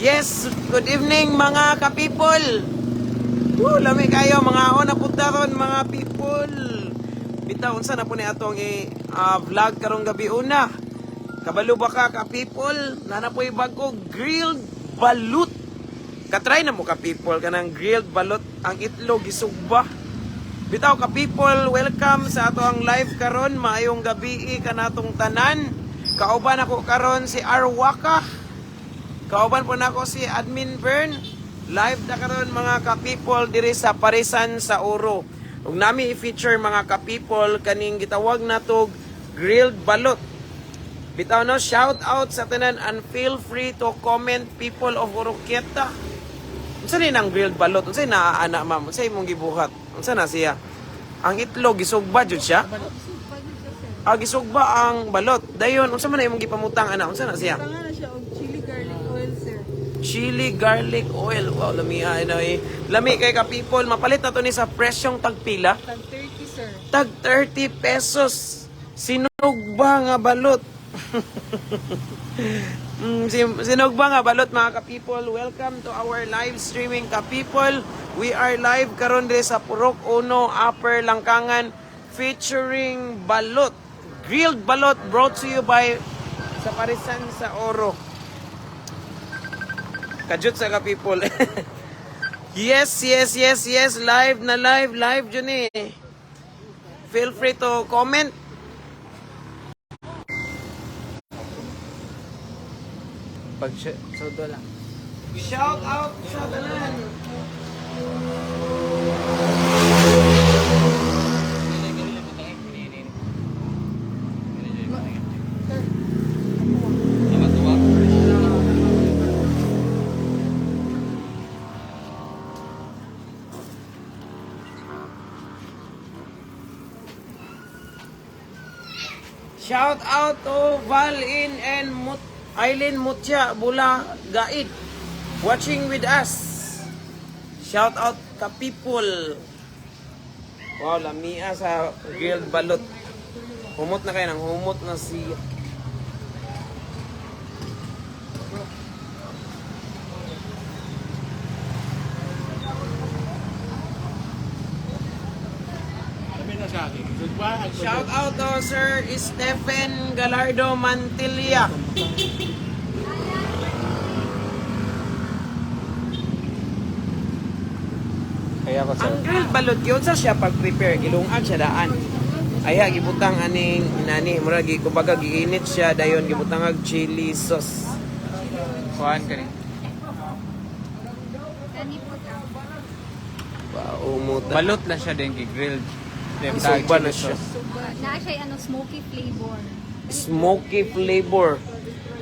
Yes, good evening, mga ka-people. Woo, lami kayo mga ona punta ron, mga people. Bitaw, unsa na po ni atong vlog karong gabi una? Kabalo ba ka, ka people? Nana po'y bago grilled balut. Katry na mo, ka people, kanang grilled balot, ang itlog gisugba. Bitaw, ka people, welcome sa ato ang live karon, maayong gabi kanatong tanan. Kauban ako karon si Arwaka. Kauban po nako si Admin Bern. Live na karon, mga ka-people, diri sa Parisan sa Oro. Ug nami i-feature, mga ka-people, kaning gitawag natog grilled balot. Bitaw no, shout out sa tanan and feel free to comment, people of Oroquieta. Unsa ni nang grilled balot? Unsa na ana, ma'am? Unsa imong gibuhat? Unsa na siya? Ang itlog gisugba jud siya? Ah, gisugba ang balot. Dayon unsa man na imong gipamutang ana? Unsa na siya? Tanga na siya og chili garlic oil, sir. Chili garlic oil. Wow, lami ay na eh. Lami kay ka people. Mapalit na to ni sa presyong tagpila. Tag 30, sir. Tag 30 pesos. Sinugba nga balot. Sinugba nga balot, mga ka-people. Welcome to our live streaming, ka-people. We are live karon diri sa Purok Uno, Upper Langkangan, featuring balot. Grilled balot brought to you by sa Parisan sa Oro. Kajut sa ka people. Yes. Live na live, live jud ni. Feel free to comment. Pag sodo lang. Shout out sa tanan. Shout out to Valin and Eileen Mutya Bula Gaid watching with us. Shout out ka people. Wow, lamia sa grilled balot. Humot na kayo ng humot na siya. Shout out to Sir Stephen Galardo Mantilla. Kaya ko, sir. Ang grilled balot yun sa siya pag-prepare, gilungan siya daan. Ay gibutang aning inani, mura gi kumbaga giinit siya dayon gibutang og chili sauce. Kuhaan ka ni. Wow, umuta. Balot lang siya din grilled. Isugba na siya. Na siya ano, smoky flavor. Smoky flavor.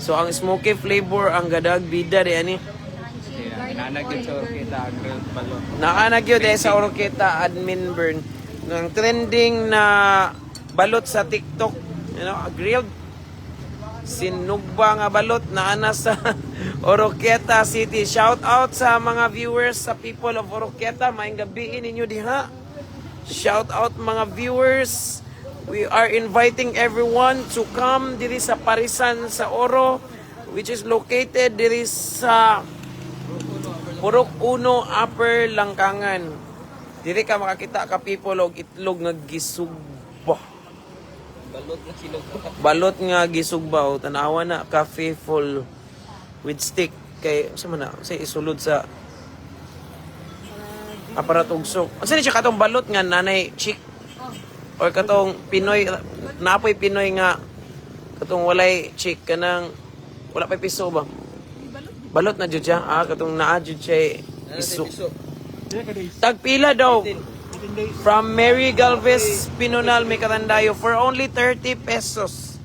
So ang smoky flavor ang gadag bida di ani. Ang chili garlic Nanag oil. yun sa Orqueta, grilled balot. Naanag yun eh sa Oroqueta, Admin Burn. Ang trending na balot sa TikTok, grilled sinugba nga balot naana sa Oroqueta City. Shout out sa mga viewers, sa people of Oroqueta. Maayong gabi ninyo diha. Shout out, mga viewers. We are inviting everyone to come diri sa Parisan sa Oro, which is located diri sa Purok Uno, Upper Langkangan. Diri ka makakita, ka people, og itlog nga gisugba. Balot na sinugba. Balot nga gisugba o tanawa na cafe full with stick kay sa man na sa isulod sa aparat ugsok. Unsa ni siya, katong balot nga nanay chick or katong Pinoy naapoy Pinoy nga katong walay chick, kanang wala pay piso ba? Balot na jud siya. Ah, katong naa jud siya iso. Tagpila daw. From Mary Galvez Pinonal, may karandayo for only 30 pesos.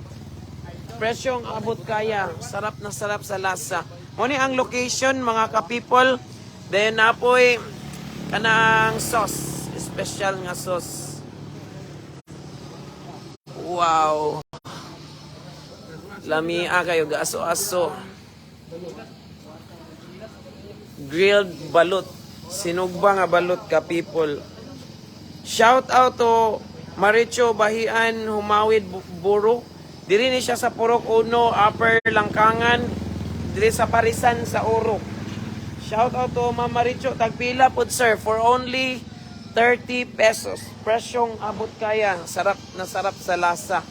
Presyong abot kaya, sarap na sarap sa lasa. Mo ni ang location, mga ka-people. Then napoy kanang sauce, special nga sauce. Wow. Lamia kayo gaaso-aso. Grilled balot. Sinugba nga balot, ka people. Shout out to Maricho Bahian Humawid Buro. Diri ni siya sa Purok Uno, Upper Langkangan. Diri sa Parisan sa Oro. Shout out to Ma'am Maricho. Tagpila po, sir, for only 30 pesos. Presyong abot kaya. Sarap na sarap sa lasa.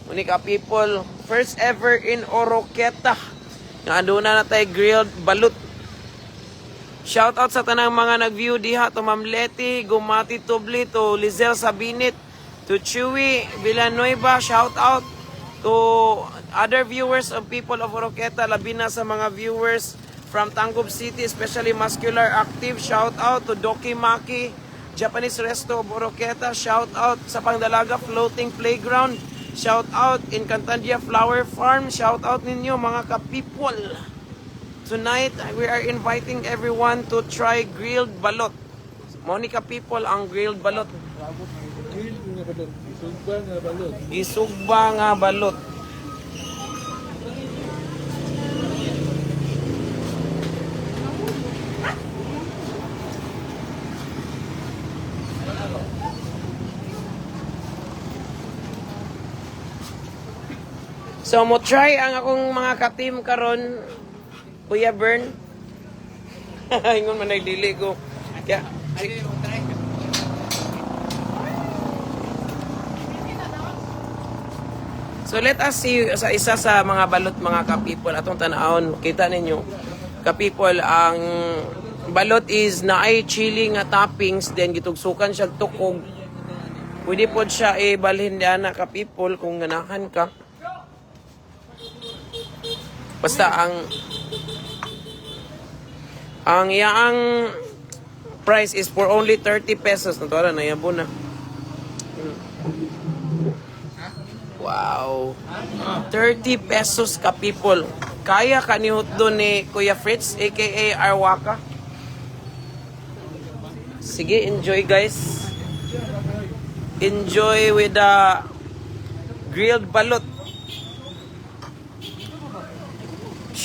Unika people, first ever in Oroqueta. Nga aduna na tay grilled balut. Shout out sa tanang mga nag-view diha to Ma'am Letty, Gumati Tubli, to Lizelle Sabinit, to Chewy Villanueva, shout out to other viewers of people of Oroqueta, labi na sa mga viewers from Tangub City, especially Muscular Active, shout out to Doki Maki, Japanese Resto of Oroqueta, shout out sa Pangdalaga Floating Playground, shout out in Cantandia Flower Farm, shout out ninyo mga ka-people. Tonight, we are inviting everyone to try grilled balot. Monica people, ang grilled balot. Grilled nga balot. Isugba nga balot. Isugba nga balot. So mo try ang akong mga ka-team karon, Kuya Bern. Ingon man nagdili ko. Kaya, so let us see sa isa sa mga balot, mga ka-people, atong tanawon, kita ninyo ka-people, ang balot is naay chili nga toppings, then gitugsukan siya tukog. Pwede pod siya ibalhin diana ka-people kung ganahan ka. Basta ang iyaang price is for only 30 pesos. Natuwa na yabo na. Wow. 30 pesos ka people. Kaya ka ni Hutdo ni Kuya Fritz, aka Arwaka. Sige, enjoy guys. Enjoy with the grilled balot.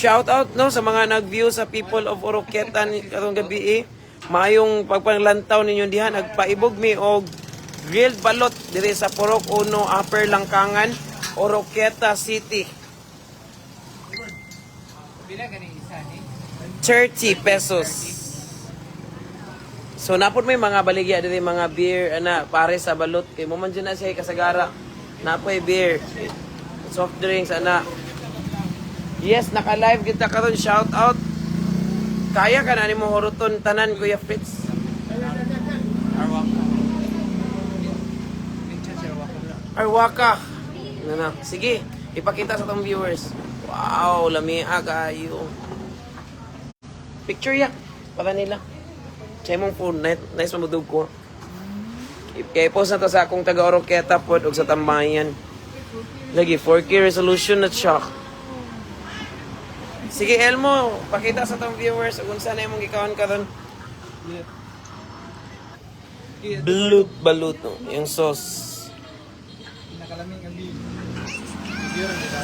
Shout out no sa mga nag-view sa people of Oroqueta karong gabi eh. Maayong pagpanglantaw ninyo diha, nagpaibog mi og grilled balot diri sa Purok Uno, Upper Langkangan, Oroqueta City. Pila gani isa ni? 30 pesos. So napod may mga baligya diri, mga beer ana pare sa balot kay mo man dyan na siya kasagara. Napoy beer, soft drinks ana. Yes, naka-live kita karon, shout out. Kaya ka na nimo huruton tanan, Kuya Fritz. Arwaka. Minsan si Arwaka. Arwaka. Na na. Sige, ipakita sa tong viewers. Wow, lamia kayo. Picture ya para nila. Sa imong phone, nice, nice mamudug ko. Kaya i-post na to sa akong taga Oroqueta pod ug sa Tambayan. Lagi 4K resolution na siya. Sige Elmo, pakita sa tong viewers ug unsa na imong gikaon karon. Balut balut no, yung sauce. Pinakalaming ang beef. Video rin nila.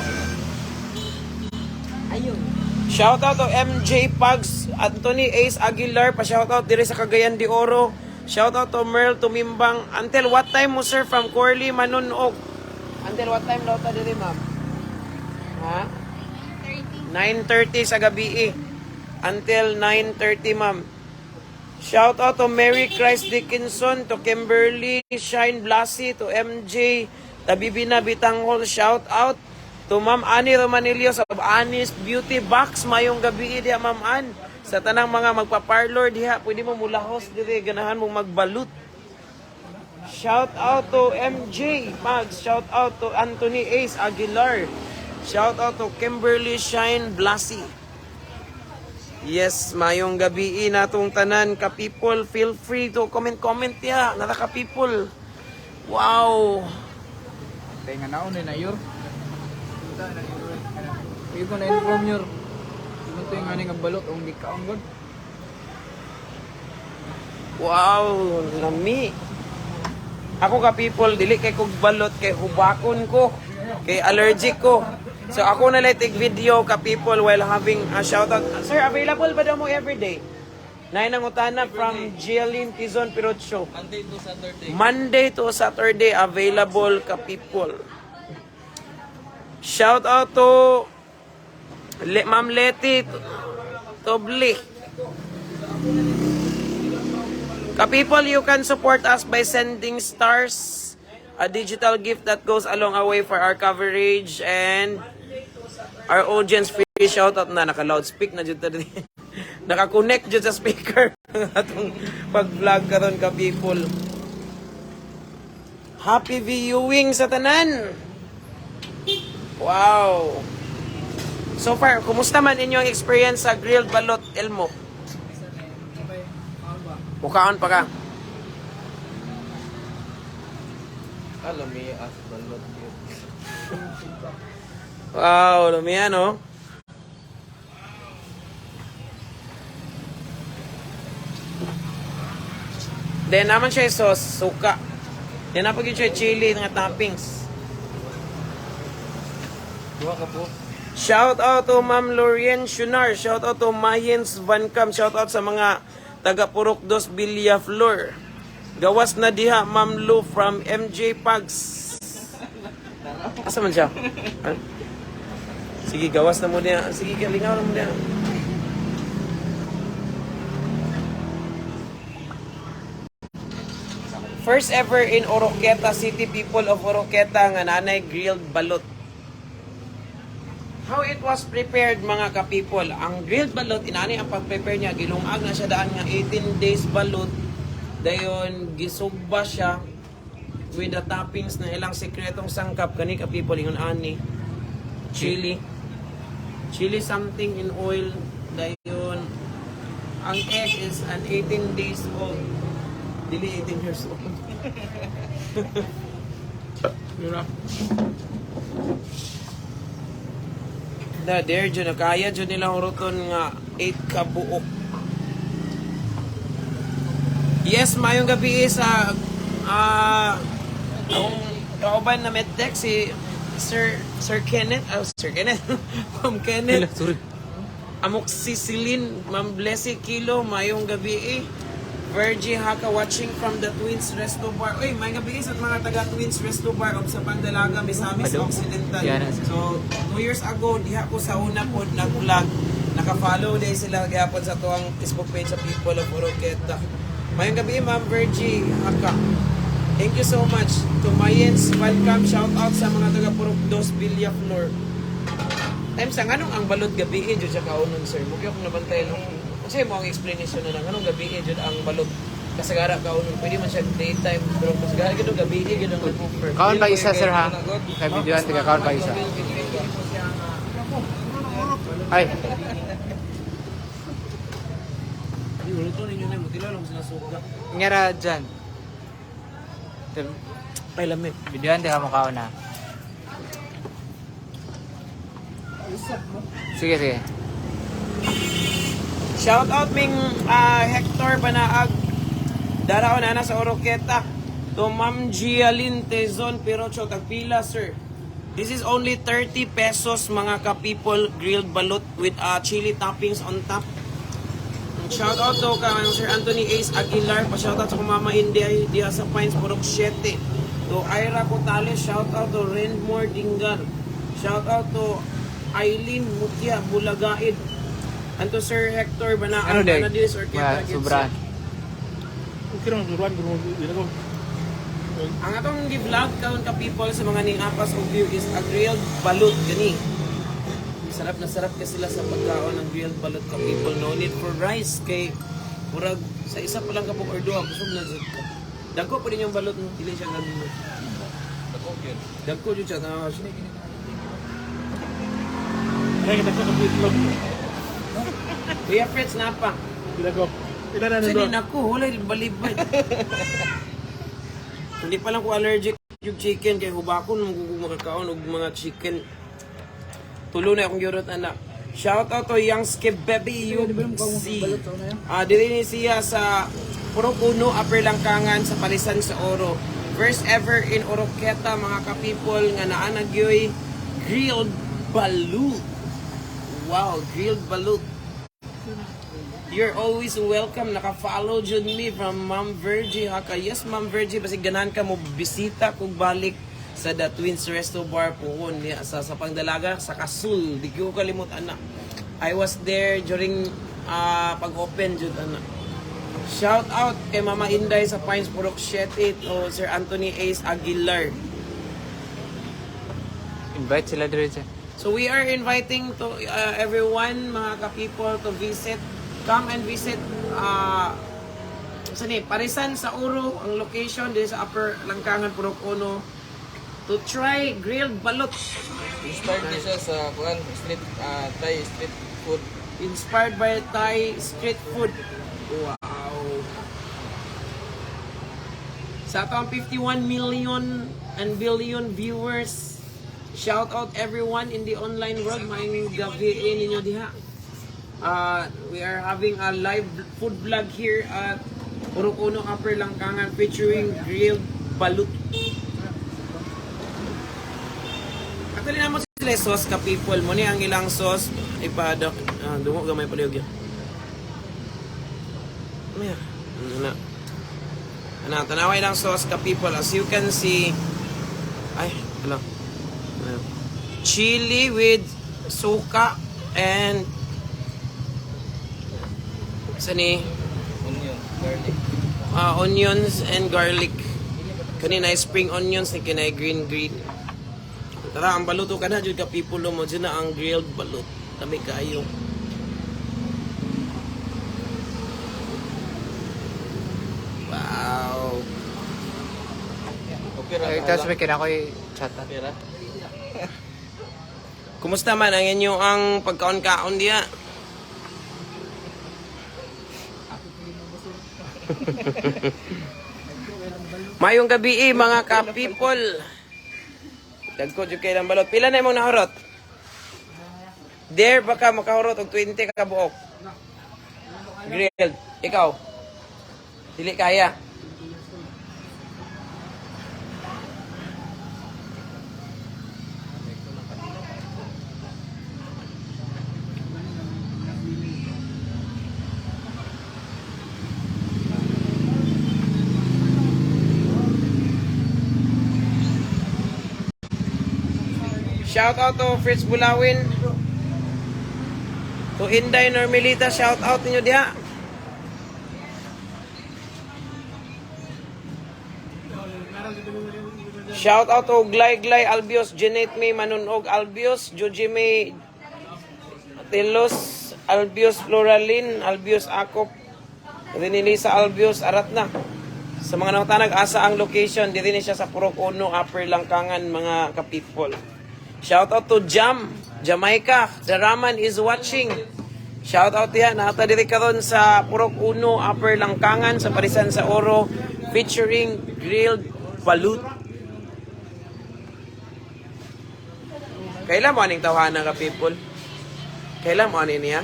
Shout out to MJ Pugs, Anthony Ace Aguilar, pa shout out dire sa Cagayan de Oro. Shout out to Merl Tumimbang. Until what time mo sir from Corley Manunog? Until what time daw ta dire, ma'am? Ha? 9:30 sa gabi eh. Until 9:30, ma'am. Shout out to Mary Christ Dickinson, to Kimberly Shine Blasi, to MJ Tabibina Bitanghol. Shout out to Ma'am Annie Romanillos of Annie's Beauty Box. Mayong gabi diha, Ma'am Ann. Sa tanang mga magpa-parlor diha, pwede mo mulahos dire, ganahan mong magbalut. Shout out to MJ Mags. Shout out to Anthony Ace Aguilar. Shout out to Kimberly Shine Blasi. Yes, mayong gabi natong tanan ka people, feel free to comment comment ya. Nara ka people. Wow. Kaya nga naon na yor. Iyo ko na inform yor. Imo to yung nga balot ang gikaon god. Wow, lami. Ako ka people, dili kay kog balot kay hubakon ko. Kay allergic ko. So ako na lang take video ka people while having a shout out. Sir, available ba daw mo every day? Nay nang utana from Jeline Quezon Pirocho. Monday to Saturday. Monday to Saturday available ka people. Shout out to Ma'am Letty Tobli. Ka-people, you can support us by sending stars, a digital gift that goes a long way for our coverage and our audience. Free shoutout na, naka-loudspeak na dito. Naka-connect dyan sa speaker atong pag-vlog karon, ka people. Happy viewing sa tanan! Wow! So far, kumusta man inyong experience sa grilled balot, Elmo? Mukaon pa ka. Alam mo as balot yun. Wow, lumiyan, no? Then naman siya yung sauce, suka. Then napag yun siya chili nga toppings. Duha ka po. Shout out to Ma'am Lorien Shunar. Shout out to Mayens Van Cam. Shout out sa mga taga Purok Dos Villaflor. Gawas na diha Ma'am Lou from MJ Pags. Asa man siya? Ah? Sige, gawas na mo niya. Sige, kalingaw na mo niya. First ever in Oroqueta City, people of Oroqueta, nga nanay grilled balot. How it was prepared, mga ka-people. Ang grilled balot, inani ang pag-prepare niya, gilungag na siya daan nga 18 days balot. Dayon gisugba siya with the toppings na ilang sikretong sangkap kani, ka-people, ingon ani. Chili. Chili something in oil. Dayon ang egg is an 18 days old. Dili 18 years old. Yun. Da, there, dyan, kaya dyan nila huruton nga 8 ka buok. Yes, mayong gabi sa akong kauban na medtech si Sir Sir Kenneth, oh, Sir Kenneth, Ma'am Kenneth. Sorry. Amoxicillin, Ma'am Blessy Kilo, mayong gabi eh. Virgie Haka watching from the Twins Resto Bar. Uy, mayong gabi eh sa mga taga Twins Resto Bar og sa Pandalaga, Misamis Hello. Occidental. Yan. So, 2 years ago, diha ko sa una po nag-vlog. Naka-follow din sila gyapon sa tuwang Facebook page sa People of Oroqueta. Mayong gabi, Ma'am Virgie Haka. Thank you so much to Mayens Welcome. Shout out sa mga taga Purok Dos Villaflor. Time sa nganong ang balot gabi eh, jud siya kaunon, sir. Mugyo akong nabantay no. Unsay mo ang explanation na lang nganong gabi eh jud ang balot kasagara kaunon? Pwede man siya daytime pero kasagara gud gabi eh jud ang offer. Kaon pa isa, sir, ha? Kay videoan, taga kaon pa isa. Ay, Di ulo ninyo na mo tila lang sila suga. ngara dyan. Ay lami. Videoan, taga mo kaon ha. Sige, sige. Shout out ming Hector Banaag. Dara na sa Oroqueta. To Ma'am Gialyn Tezon Pirocho tagpila, sir. This is only 30 pesos, mga ka-people, grilled balot with chili toppings on top. Shout out to kang Sir Anthony Ace Aguilar. Pa-shout out sa kong mama India diha sa Pines Purok 7. To Ira Cotales, shout out to Renmore Dingal. Shout out to Eileen Mutia Bulagaid. And to Sir Hector Banaan, Ano, Dek? Anadis Orqueta Ma, sobrahan. Okay lang, turuan ko yun ako. Ang atong gi-vlog karon, ka people, sa mga ning apas og view is a grilled balut gani. Sarap na sarap kasi sila sa pagkaon ng grilled balut, ka people. No need for rice kay murag sa isa pa lang kapog or duha busog na jud ka. Dagko pa din yung balot no, dili siya ganun. Dako yun. Dagko jud siya tanawa siya. Ay, kita ko sa itlog. Kuya Fritz na pa. Pila ko. Pila na Kasi nandun. nako, wala balibad. Hindi pa lang ko allergic yung chicken kay hubakon mo kung makakaon og mga chicken. Tulo na akong giurot anak. Shout out to Young Skip Baby UC. Diri ni siya sa Purok Uno, Upper Langkangan sa Palisan sa Oro. First ever in Oroqueta, mga ka-people, nga naa na gyoy grilled balut. Wow, grilled balut. You're always welcome. Naka-follow jud me from Ma'am Virgie Haka. Yes, Ma'am Virgie, basig ganahan ka mo bisita kung balik Sa The Twins Resto Bar puhon niya sa Pangdalaga sa Kasul. Di ko kalimot ana. I was there during pag-open jud ana. Shout out kay Mama Inday sa Pines Purok 7 o Sir Anthony Ace Aguilar. Invite sila diri dyan. So we are inviting to everyone, mga ka-people, to visit. Come and visit saan eh, Parisan sa Oro, ang location din sa Upper Langkangan, Purok Uno, to try grilled balot. Inspired ni siya sa kuan street Thai street food. Inspired by Thai street food. Wow. Sa atong 51 million and billion viewers, shout out everyone in the online world. Maayong gabi eh, ninyo diha. We are having a live food vlog here at Purok Uno Upper Langkangan featuring grilled balut. Actually namo sila yung sauce ka people mo ni ang ilang sauce ipa dungo gamay palihog yan. Maya. Ano na? Ano, tanawa ilang sauce ka people. As you can see, ay, ano? Ano? Chili with suka and sa ni Onion, garlic. Onions and garlic. Kanina spring onions ni kinay green green. Tara, ang baluto ka na jud ka people mo jud na ang grilled balut. Dami kaayo. Wow. Okay ra. Ay, tapos may kinakoy chat na. Pera. Kumusta man ang inyo ang pagkaon-kaon diya? Mayong gabi eh, mga ka-people. Dagko jud kay ng balot. Pila na imong nahurot? There baka makahurot og 20 ka buok. Grilled. Ikaw. Dili kaya. Shout out to Fritz Bulawin. To Inday Normilita, shout out ninyo diha. Shout out to Glay Glay Albios, Janet May Manunog Albios, Joji May Telos Albios Floralin, Albios Akop, Renelisa Albios Aratna. Sa mga nangutanag, asa ang location, diri ni siya sa Purok Uno, Upper Langkangan, mga ka-people. Shout out to Jam, Jamaica. The Raman is watching. Shout out diha, naata diri karon sa Purok Uno, Upper Langkangan, sa Parisan sa Oro, featuring grilled balut. Kailan mo aning tawhana ka people? Kailan mo ani niya?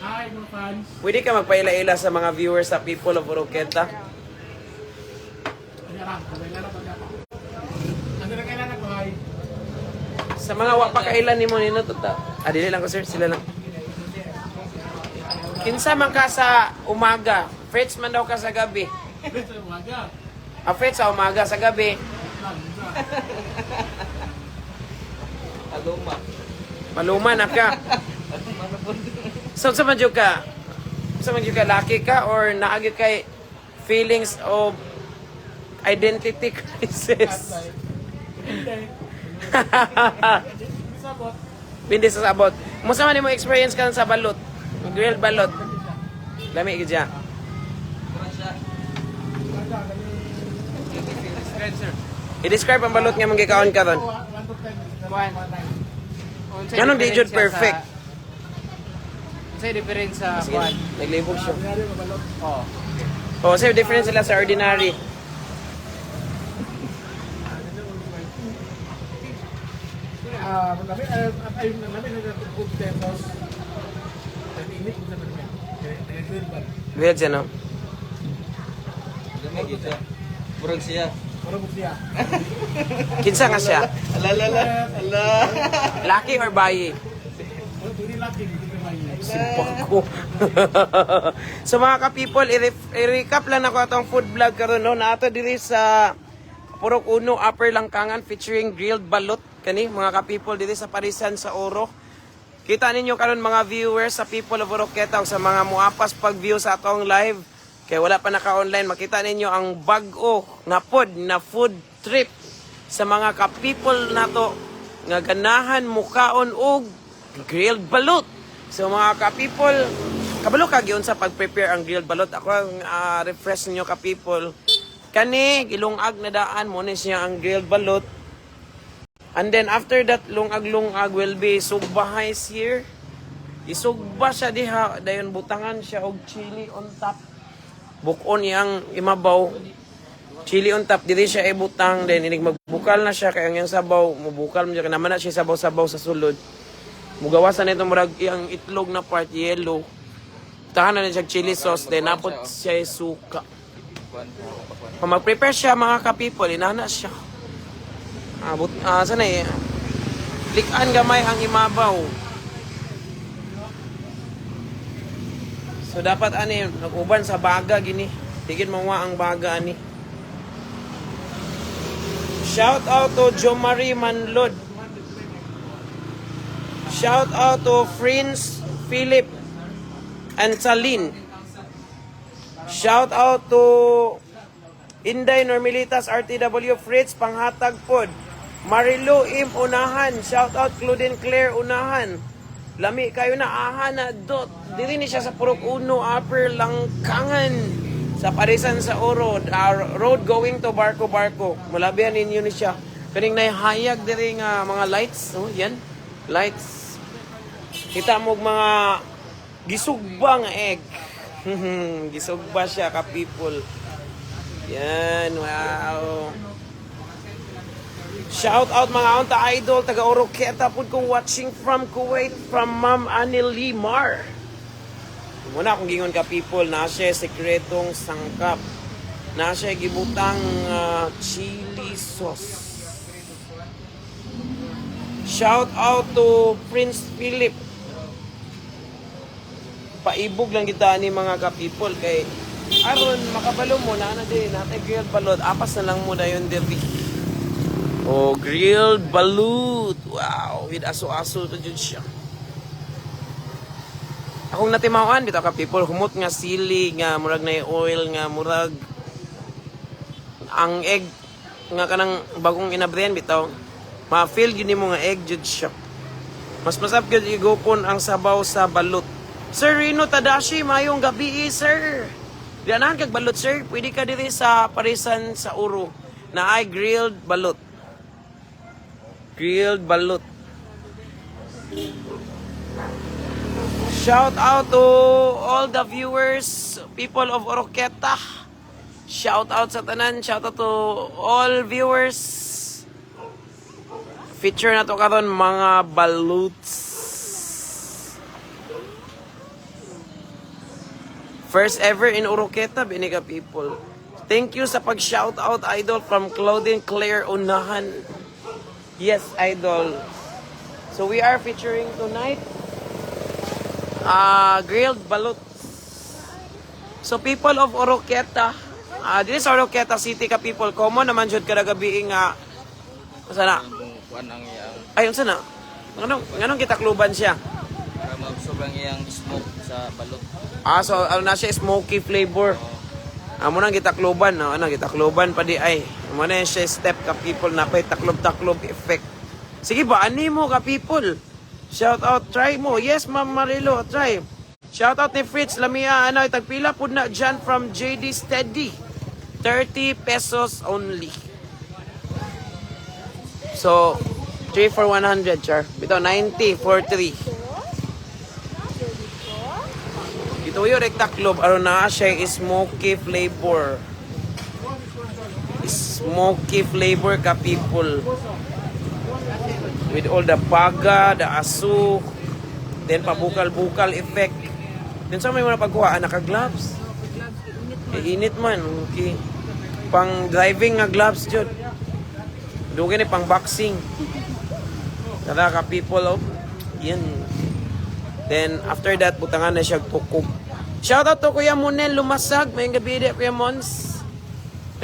Hi mga fans. Pwede ka magpaila-ila sa mga viewers sa people of Oroqueta. Ano na kailangan ko hi? Sa mga wa pa kailan nimo nino tota. Ah, dili lang ko sir, sila lang. Kinsa man ka sa umaga? Fritz man daw ka sa gabi. Sa umaga. Ah, Fritz sa umaga, sa gabi. Aloma. Maluma na ka. So sa man jud ka? Sa man jud ka laki ka or naagi kay feelings of identity crisis? Sabot. Bindi sa sabot. Musa man imo experience kan sa balot? Grilled balot. Lami gid siya. I-describe ang balot nga mong gikaon karon. Kuan. Unsay Nganong di jud difference siya perfect? Unsay difference sa Sige, kuan? naglibog siya. Oh. Oh, sir, difference sila sa ordinary. Ah, lami ay lami na food pesos. Init na naman niya. Kaya ba? Grilled siya, no? Dami gid siya. Murag siya. Murag siya. Kinsa nga siya? Ala ala ala. Ala. Laki or bayi? Dili laki, dili bayi. Sipako. So mga ka-people, i-recap lang ako atong food vlog karon no. Naato diri sa Purok Uno, Upper Langkangan, featuring grilled balot kani mga ka-people diri sa Parisan sa Oro. Kita ninyo karon, mga viewers sa people of Oroqueta ug sa mga muapas pag-view sa atong live kay wala pa naka-online, makita ninyo ang bag-o na pod na food trip sa mga ka-people nato nga ganahan mukaon og grilled balut. So mga ka-people, kabalo ka gyud sa pag-prepare ang grilled balut. Ako ang refresh ninyo, ka-people. Kani gilungag na daan mo ni siya ang grilled balut. And then after that, lungag-lungag will be sugbahays here. Isugba siya diha, dayon butangan siya og chili on top. Bukon niyang imabaw. Chili on top, dili siya ibutang, then inig magbukal na siya kay ang iyang sabaw, mubukal mo siya, naman na siya sabaw-sabaw sa sulod. Mugawasan nito murag iyang itlog na part yellow. Tahan na siya chili sauce, then napot siya suka. Kung mag-prepare siya, mga ka-people, inana siya. Abot, sana eh. Likan gamay ang imabaw. So dapat ani nag-uban sa baga gini. Tigid mawa ang baga ani. Shout out to Jomari Manlod. Shout out to Prince Philip and Salin. Shout out to Inday Normilitas RTW Fritz Panghatag pod. Marilu Im Unahan. Shout out Claudine Claire Unahan. Lami kayo na aha na dot. Dili ni siya sa Purok Uno, Upper Langkangan. Sa Parisan sa Oro, road going to Barco Barco. Mulabihan ninyo ni siya. Kaning nahayag diri nga mga lights, oh, yan. Lights. Kita mo og mga gisugba nga egg. Gisugba siya ka people. Yan, wow. Shout out mga unta idol taga Oroqueta pud ko watching from Kuwait from Ma'am Annie Limar. Muna akong gingon ka people na siya sekretong sangkap. Na siya gibutang chili sauce. Shout out to Prince Philip. Paibog lang kita ni mga ka-people kay aron makabalo mo na ano din natay grilled balut, apas na lang mo dayon diri. Oh, grilled balut. Wow, with aso-aso to jud siya. Akong natimawan bitaw ka people, humot nga sili nga murag na oil nga murag ang egg nga kanang bagong inabrihan bitaw. Ma-feel gyud nimo nga egg jud siya. Mas masarap gyud igupon ang sabaw sa balut. Sir Rino Tadashi, mayong gabi eh, sir. Ganahan kag balot, sir. Pwede ka diri sa Parisan sa Uro na ay grilled balot. Grilled balot. Shout out to all the viewers, people of Oroqueta. Shout out sa tanan, shout out to all viewers. Feature na to karon mga baluts. First ever in Oroqueta, Binika people. Thank you sa pag-shout out, idol, from Claudine Claire Unahan. Yes, idol. So we are featuring tonight grilled balut. So people of Oroqueta, this is Oroqueta City ka people, common naman jud kada gabi nga sana. Kuan ang iyang Ayun sana. Nganong nganong gitakluban siya? Para maabsorb ang iyang smoke sa balot. Ah, so ano na siya, smoky flavor. Amo nang gitakloban, no? Ano gitakloban pa di ay. Amo na siya step ka people na pay taklob-taklob effect. Sige ba, ani mo ka people. Shout out, try mo. Yes, Ma'am Marilo, try. Shout out ni Fritz Lamia, ano, tagpila pud na dyan from JD Steady. 30 pesos only. So, 3 for 100, char. Bitaw, 90 for 3. Ito yung rektaklob, aron na siya smoky flavor. Smoky flavor ka people. With all the paga, the asu, then pabukal-bukal effect. Then sa may mga pagkuha, naka-gloves. Eh, init man, okay. Pang driving nga gloves jud. Dugay ni pang boxing. Tara ka people, oh. Yan. Then, after that, butangan na siya tukog. Shout out to Kuya Monel Lumasag. May gabi di, Kuya Mons.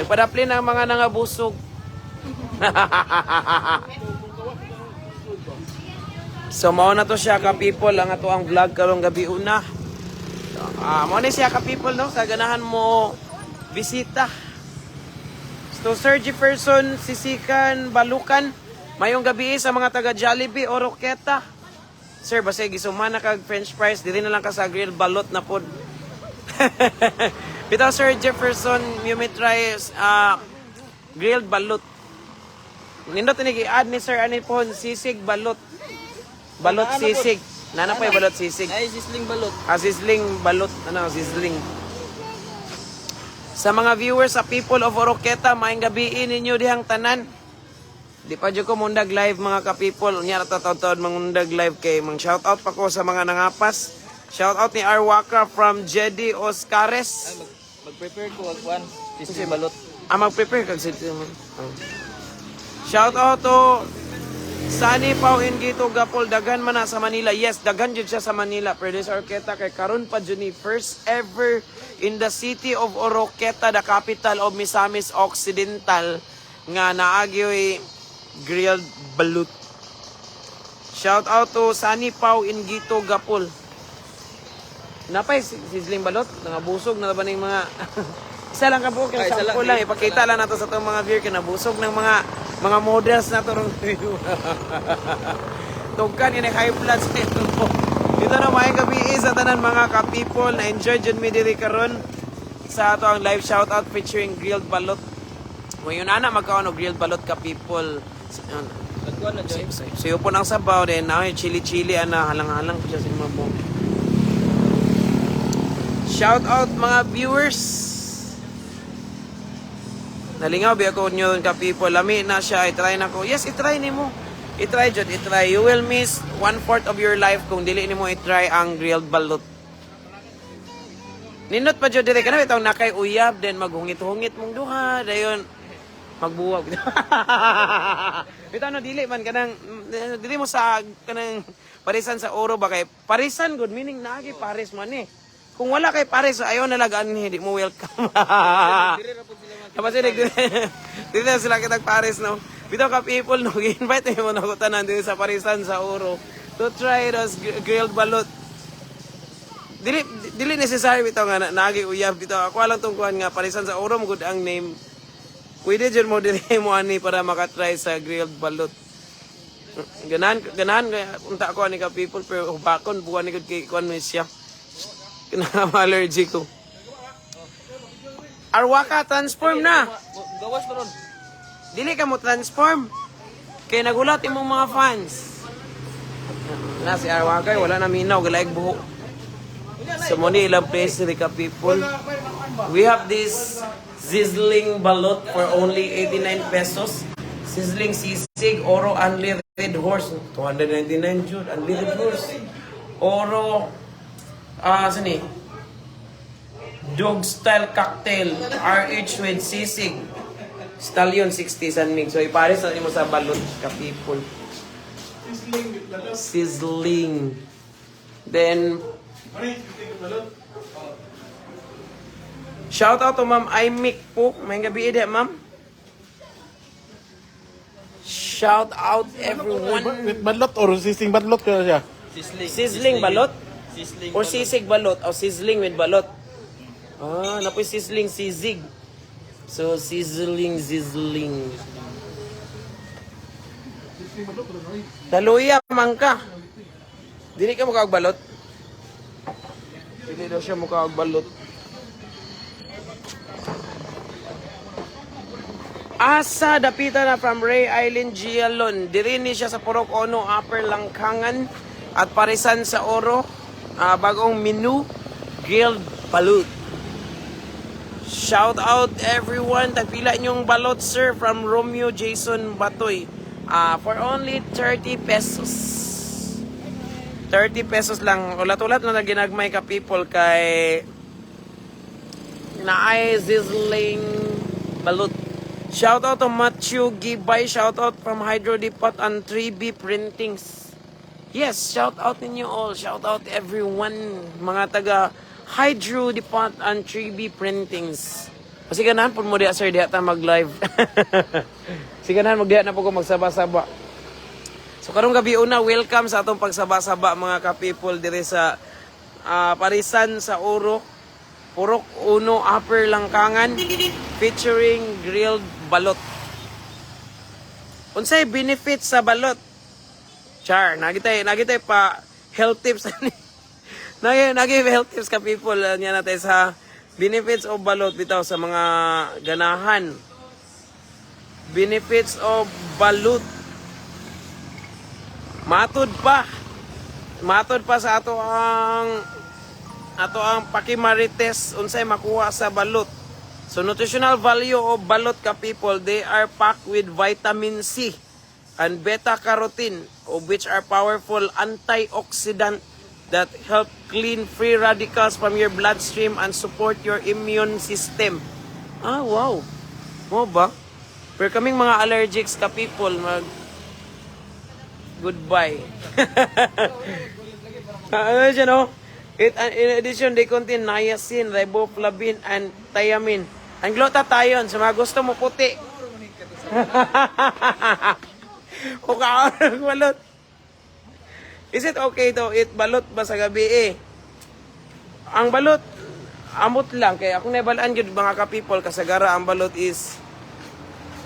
Nagpadapli na ang mga nangabusog. So mao na to siya ka people ang ato ang vlog karong gabi una. Ah, mao ni siya ka people, no, sa ganahan mo bisita. So Sir Jefferson Sisikan Balukan, mayong gabi sa mga taga Jollibee o Roqueta. Sir, basta gisuman na kag french fries, dili na lang ka sa grill balot na pod. Bitaw, Sir Jefferson, you may try grilled balot. Nindot ni gi-add ni Sir ani po sisig balot. Balot sisig. Nana pa balot sisig. Ay, sizzling balot. Ah, sizzling balot. Ano, sizzling. Sa mga viewers, sa people of Oroqueta, maayong gabi ninyo dihang tanan. Di pa jud ko mundag live, mga ka-people. Unya ra taon mangundag live kay mang shout out pa ko sa mga nangapas. Shout out ni Arwaka from Jedi Oscares. Mag-prepare ko og kuan, sizzling balot. Ah, mag-prepare kag Oh. Shout out to Sunny Pau Ingito Gapol, daghan man na sa Manila. Yes, daghan jud siya sa Manila. Pero sa Oroqueta kay karon pa jud ni first ever in the city of Oroqueta, the capital of Misamis Occidental, nga naagyoy grilled balut. Shout out to Sunny Pau Ingito Gapol. Napay sizzling balot, nangabusog na ba ning mga isa lang ka buok Ay, kay isa lang, sample lang eh. ipakita lang nato sa atong mga viewer kay nabusog ng mga models na to rong tugkan yun high blood sa ito. Dito na maayong gabi sa tanan mga ka-people na enjoy jud mi diri karon sa ato ang live shoutout featuring grilled balot. Ngayon ana magkaon og grilled balot ka people. Nagkuan na joy. Suyo po ng sabaw din na chili chili ana halang-halang po siya sa mga buong. Shout out mga viewers. Nalingaw bi ako nyo ka people. Lami na siya. I-try na ko. Yes, i-try nimo. I-try jud, i-try. You will miss one-fourth of your life kung dili nimo i-try ang grilled balot. Nindot pa jud dire kana bitong nakay uyab then maghungit-hungit mong duha dayon magbuwag. Bitaw no, dili man kanang dili mo sa kanang parisan sa oro ba kay parisan good meaning naagi pares man eh. Kung wala kay pares ayaw na lagaan ni di mo welcome. Tapos sila dili na sila kitag pares, no. Bitaw ka people, no, gi-invite mo na ko tanan dili sa parisan sa oro to try those grilled balot. Dili dili necessary bitaw nga naagi uyab bitaw. Ako lang tong kuan nga parisan sa oro mo good ang name. Pwede dyan mo dili mo ani para makatry sa grilled balot. Ganahan ganahan kaya unta ko ani ka people pero hubakon buwan ni gud kay kuan mo siya. Kinahanglan allergy ko. Arwaka, transform na. Gawas na ron. Dili ka mo transform. Kay nagulat imong mga fans. Na si Arwaka wala na minaw galaig buho. So mo ni ilang place diri ka people. We have this sizzling balot for only 89 pesos. Sizzling sisig, Oro Unleaded Horse. 299 jud, Unleaded Horse. Oro, ah, saan eh? Dog style cocktail, RH with sisig. Stallion 60 San Mig. So ipares na nimo sa balot ka people. Sizzling. Then shout out to Ma'am Aimik po. May gabi ide, ma'am. Shout out everyone. With balot or sizzling balot kaya siya? Sizzling. Sizzling balot? Sizzling. Or sisig balot? O sizzling with balot? Ah, napoy sizzling sisig. So sizzling sizzling. Daluya man ka. Dili ka mukha og balot. Dili daw siya mukha og balot. Asa dapita na from Ray Island Gialon. Diri ni siya sa Purok Ono, Upper Langkangan at Parisan sa Oro. Ah, bagong menu, grilled balut. Shout out everyone. Tagpila inyong balot, sir, from Romeo Jason Batoy. Ah, for only 30 pesos. 30 pesos lang. Ulat-ulat na ginagmay ka people kay naay sizzling balut. Shout out to Matthew Gibay. Shout out from Hydro Depot and 3B Printings. Yes, shout out ninyo all. Shout out everyone. Mga taga Hydro Depot and 3B Printings. Pasiganahan po mo diha, sir, diha ta mag-live. Siganahan mo diha na po ko magsaba-saba. So karong gabi una, welcome sa atong pagsaba-saba, mga ka-people, dire sa Parisan sa Oro. Purok Uno, Upper Langkangan, featuring grilled balot. Unsay benefit sa balot? Char, nagitay pa health tips ani. Nagi health tips ka people niya natin sa benefits of balot bitaw sa mga ganahan. Benefits of balot. Matud pa. Matud pa sa ato ang pakimarites unsay makuha sa balot. So nutritional value of balot ka people, they are packed with vitamin C and beta carotene, of which are powerful antioxidant that help clean free radicals from your bloodstream and support your immune system. Ah, wow. Mo ba? Pero kaming mga allergics ka people, mag goodbye. Ano siya, no? In addition, they contain niacin, riboflavin, and thiamine. Ang glutathione, sa mga gusto mo puti. O kaon balot. Is it okay to eat balot ba sa gabi eh? Ang balot, amot lang. Kaya akong nabalaan yun, mga ka-people, kasagara, ang balot is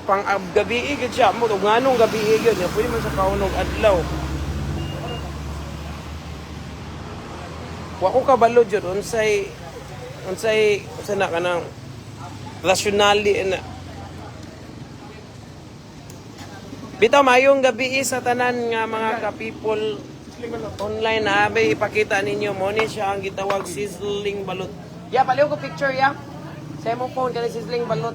pang gabi eh, gyud siya. Amot, og nganong gabi eh gyud. Pwede man sa kaunog adlaw. Wa ko kabalo jud unsay unsa na kanang rationally na. Bitaw, mayong gabi sa tanan nga mga ka-people online na abay ipakita ninyo mo ni siya ang gitawag sizzling balot. Ya, paliw ko picture ya. Sa imong phone kani sizzling balot.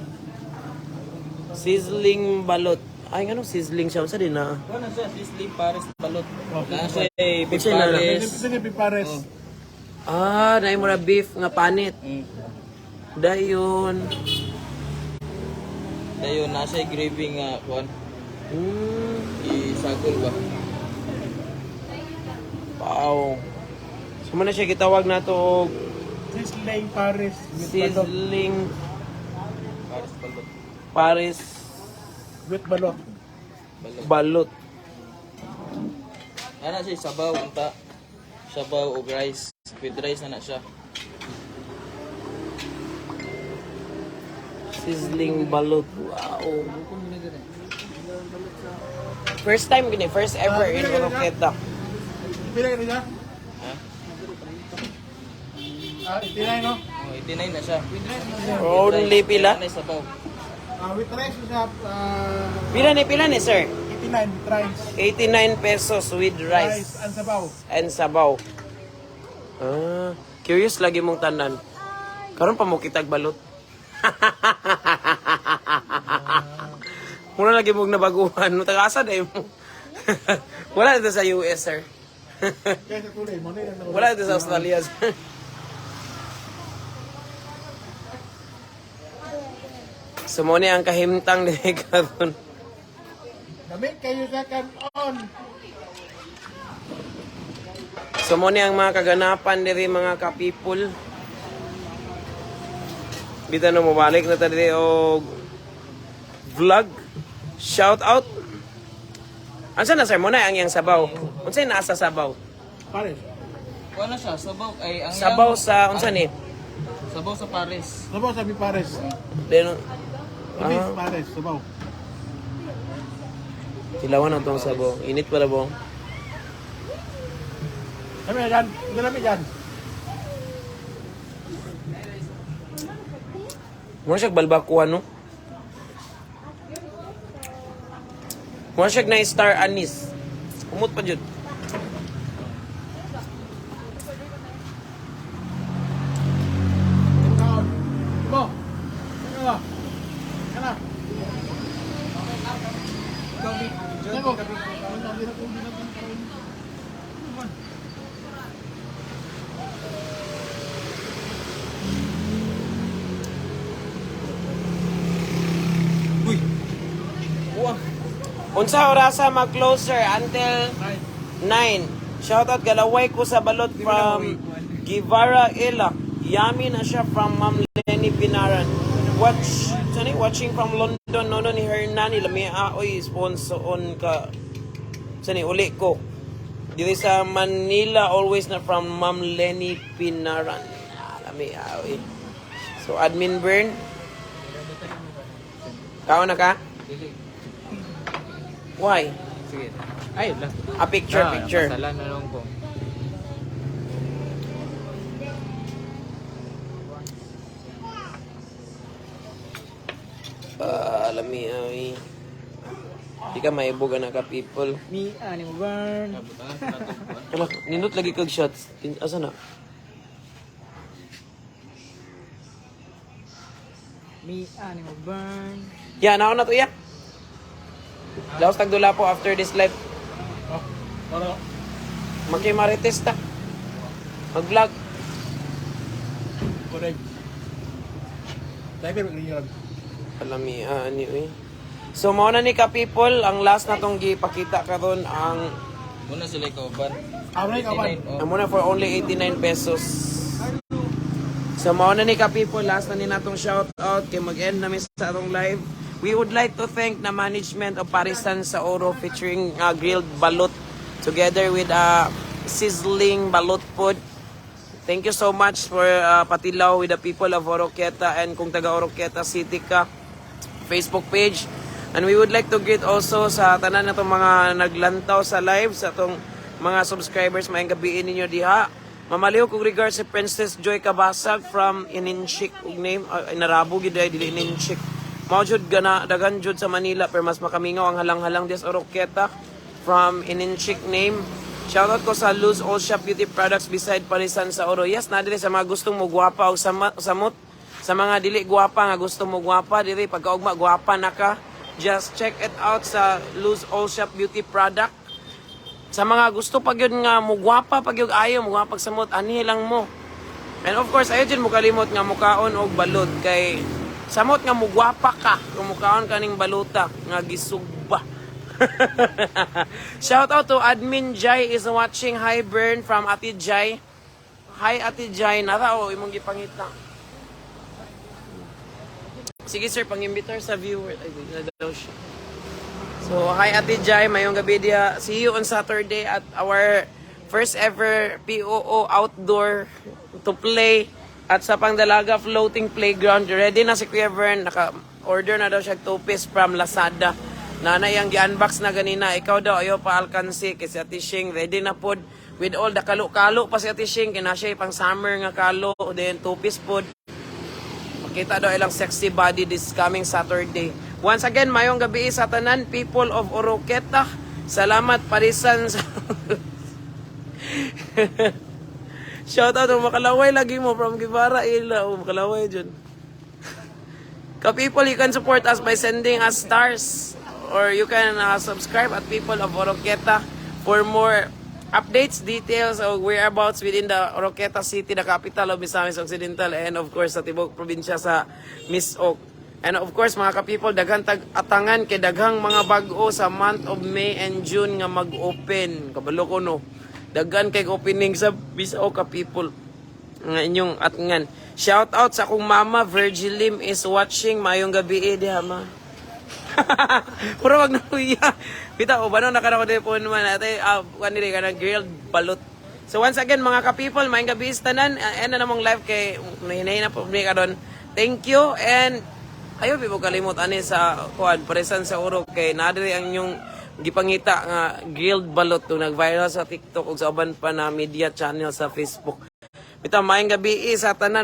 Sizzling balot. Ay, ngano sizzling siya? Unsa din na? Ano siya? Sizzling Paris balot. Na siya Unsa na? Paris. Sige, Pares. Ah, naay mo na beef nga panit. Dayon. Dayon na siya gravy nga kuan. Isagol ba? Wow. So mo na siya gitawag nato og Sizzling Pares with balot. sizzling Paris balot. Paris With balot. Balot. Ana siya sabaw unta. Sabaw og rice. With rice na na siya. Sizzling balot. Wow. First time gini, first ever in Oroqueta. Pila ka niya? Ha? Ah, 89, no? Oh, 89 na siya. With rice na siya. Only pila? Ana sabaw. Ah, with rice siya, Pila ni sir? 89 with rice. 89 pesos with Rice rice and sabaw. and sabaw. Ah, curious lagi mong tanan. Karon pa mo kitag balot. Mura lagi mong nabaguhan. Taga-asa dahil mo. Wala dito sa US, sir. Kaya sa kulay mo na yun. Wala dito sa Australia, sir. So, mo ni ang kahimtang ni karon. Damit kayo sa kanon. So mo ni ang mga kaganapan diri, mga ka-people. Bitaw no mobalik na ta diri og vlog. Shout out. Ansa na sir mo na ang iyang sabaw? Unsay naa sa sabaw? Pares. Kuan na siya, sabaw ay ang Sabaw sa unsa ni? Sabaw sa Paris. Sabaw sa Pares. Then Beef Pares, sabaw. Tilawan ang tong sabaw. Init pala ba? Kami yan, dami yan. Mura siya balbakuan no? Mura siya na star anise. Umot pa jud. Kaon. Mo. Ano? Kana. Ano? Unsa orasa mag-close, sir? Until 9. Shoutout galaway ko sa balot from Givara Ela. Yummy na siya from Ma'am Lenny Pinaran. Watch, sani watching from London, no, no ni Hernan lami ah, oy sponsor on ka. Sani uli ko. Diri sa Manila always na from Ma'am Lenny Pinaran. Ah, lami ah, oy. So admin Bern. Kao na ka? Dili. Why? Sige. Ay, last. A picture, Ah, picture. Napasala na lang ko. Ah, lami ay. Di ka maibog na ka people. Mi ani mo burn. Wala, nindot lagi kag shots. Asa na? Mi ani mo burn. Ya, naon na to ya. Laos tagdula po after this live. Oh, para Makimarites ta. Mag-vlog. correct. Driver mag Alami, ah, ani eh. So mao na ni ka people, ang last na tong gipakita karon ang Muna sila ikaw ban. Ah, wala ikaw ban. Amo na for only 89 pesos. So mao na ni ka people, last na ni natong shout out kay mag-end na mi sa atong live. We would like to thank the management of Parisan sa Oro featuring grilled balot together with sizzling balot food. Thank you so much for patilaw with the people of Oroqueta and kung taga Oroqueta City ka, Facebook page. And we would like to greet also sa tanan natong mga naglantaw sa live, sa atong mga subscribers, maayong gabii ninyo diha. Mamaliw kog regards si Princess Joy Kabasag from Ininchik ug name Inarabo gid ay dili Ininchik. Mao jud gana dagan jud sa Manila pero mas makamingaw ang halang-halang diha sa Oroqueta from Ininchik name. Shoutout ko sa Luz All Shop Beauty Products beside Parisan sa Oro. Yes, na diri sa mga gustong mo gwapa og samot. Sa mga dili gwapa nga gusto mo gwapa diri pagkaugma gwapa na ka. Just check it out sa Luz All Shop Beauty Product. Sa mga gusto pag yun nga mo gwapa pag yun ayo mo gwapa samot ani lang mo. And of course, ayo jud mo kalimot nga mukaon og balot kay samot nga mugwapa ka kung mukaon kaning baluta nga gisugba. Shout out to Admin Jai is watching. Hi Bern from Ate Jai. Hi Ate Jai, nara o imong gipangita. Sige sir, pang-imbitar sa viewer. Ay, di na daw siya. So, hi Ate Jai, mayong gabi diha. See you on Saturday at our first ever POO outdoor to play at sa Pangdalaga Floating Playground. Ready na si Kuya Vern. Naka-order na daw siya 2 piece from Lazada. Nanay ang gi-unbox na ganina. Ikaw daw, ayaw pa alkansi. Kasi Ate Shing, ready na pod. With all the kalo-kalo pa si Ate Shing. Kina siya pang summer nga kalo. Then 2 piece pod. Makita daw ilang sexy body this coming Saturday. Once again, mayong gabi sa tanan, people of Oroqueta. Salamat parisan sa Shout out, oh, makalaway lagi mo from Gibara Ila. Oh, makalaway dyan. Ka-people, you can support us by sending us stars or you can subscribe at People of Oroqueta for more updates, details, or whereabouts within the Oroqueta City, the capital of Misamis Occidental, and of course sa tibok probinsya sa Misok. And of course, mga ka-people, daghan tag atangan kay daghang mga bag-o sa month of May and June nga mag-open. Kabalo ko no. Daghan kay opening sa Misok ka people nga inyong atngan. Shout out sa akong mama, Virgil Lim is watching. Mayong gabi eh, diha ma. Puro wag na kuya. Bitaw, ba no nakara ko telephone man ate, ah, kuan diri kanang grilled balot. So once again mga ka-people, maayong gabi sa tanan. End na namong live kay nahinay na po mi karon. Thank you and ayo bi mo kalimot ani sa kuan Parisan sa Oro kay naa diri ang inyong gipangita nga grilled balot tung nag-viral sa TikTok ug sa uban pa na media channel sa Facebook. Bitaw, maayong gabi eh, sa tanan.